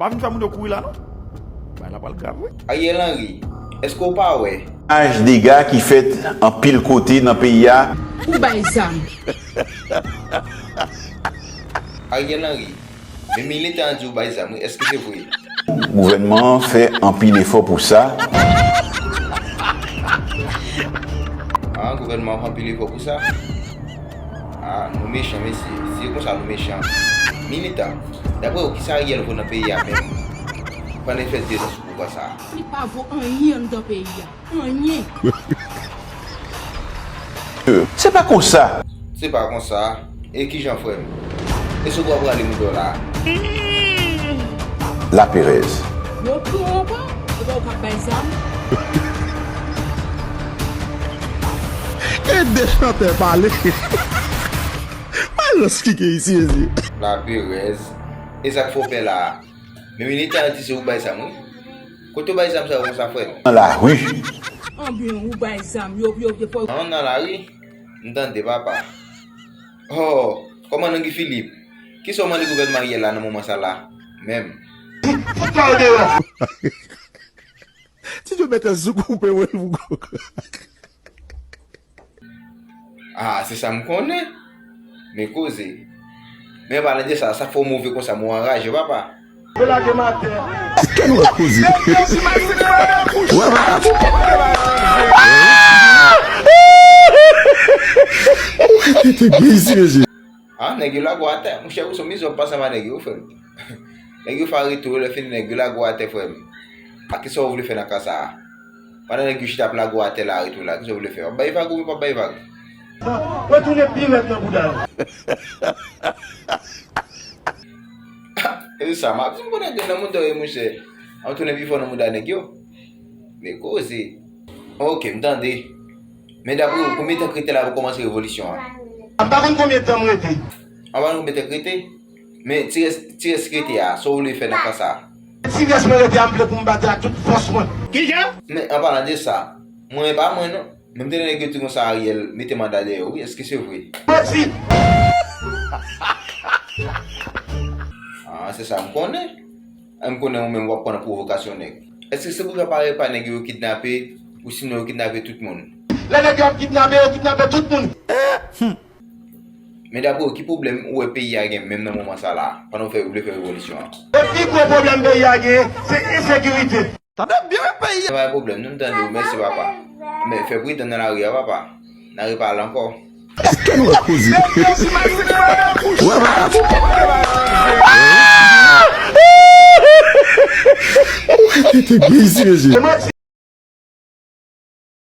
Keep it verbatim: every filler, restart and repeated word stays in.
Pa vin fè moun yo kouri la non. Bagay la pral grav wi. Ariel Henry, èske w pa wè? Imaj dega ki fèt anpil kote nan peyi a. Ou bay zam. Ariel Henry, men militan an di w bay zam wi, èske se vre? Gouvènman an fè anpil efò pou sa. Ah, gouvènman an fè anpil efò pou sa? Ah, nou mechan mesye, si se konsa nou mechan. Militan, daprè w kisa Ariel vo nan peyi a menm? Pandan l fè dezan sou pouvwa sa a. Li pa vo anyen anndan peyi a. Anyen. Se pa konsa. Se pa konsa. E kijan frè m? E sou w ap rale mouda w la a? Laperèz. Yo pran w ankò? Epa ou k ap bay zam? Ede chantè pale. Malans ki gen isi mesye. Laperèz. E sa k fè w pè la a? Men militan an di se ou bay zam wi. Kote w bay zam sa yo konsa frè m? Nan lari. Anben ou bay zam yo yo yo fò. An nan lari? M tande papa. Oh, kòmandan Guy Philippe, kisa w mande gouvènman Ariel la nan moman sa la menm? Ti djo mete zouk ou pe wè l pou gwo. Ah, se sa m konnen. Men koze. Men palan de sa, sa fè w move konsa, men w anraje papa. Yo lage m atè. Kè nou ap koze. Wè papa. Ou ka tete byen isi mesye. Ah, nèg yo lage w atè. Monchè, ou se yon mizè w ap pase anba nèg yo, frè m. Nèg yo fè arete w, lè fini nèg yo lage w atè, frè m. A kisa w vle fè nan ka sa a? Pandan nèg yo chita ap lage w atè la, arete w la, kisa w vle fè? W ap bay vag oubyen w p ap bay vag? Retounen pi rèd nan bouda yo. E sa, m ap di m konnen gen nan mouda yo, monchè. An tounen pi fò nan mouda nèg yo. Men koze. Ok, m tande. Men daprè w, konbyen tan k rete la pou kòmanse revolisyon an? M pa konn konbyen tan m rete. An pa konn konbyen tan k rete? Men ti rès, ti rès ki rete a, sa w vle fè nan ka sa a? Ti rès mwen rete a, m vle pou m batay ak tout fòs mwen. Men an palan de sa, mwen e pa mwen non. Men m tande nèg yo di konsa Ariel mete manda dèyè w wi, èske se vre? Mati. Ah, se sa m konnen. M konnen ou menm w ap pran nan pwovokasyon nèg. Èske se pou sa pa, pa nèg yo kidnape, ou sinon yo kidnape tout moun? Lè nèg yo ap kidnape, yo kidnape tout moun. Men daprè w, ki pwoblèm ou wè peyi a gen menm nan moman sa la, pandan w fè, w vle fè revolisyon an? E pi gwo pwoblèm peyi a gen, se ensekirite. Tande byen peyi a. Pa gen pwoblèm, nou m tande w, mèsi papa. Men fè pridan nan lari a papa. N a repale ankò. Kè nou ap koze. Wè papa. Ou ka tete byen isi mesye.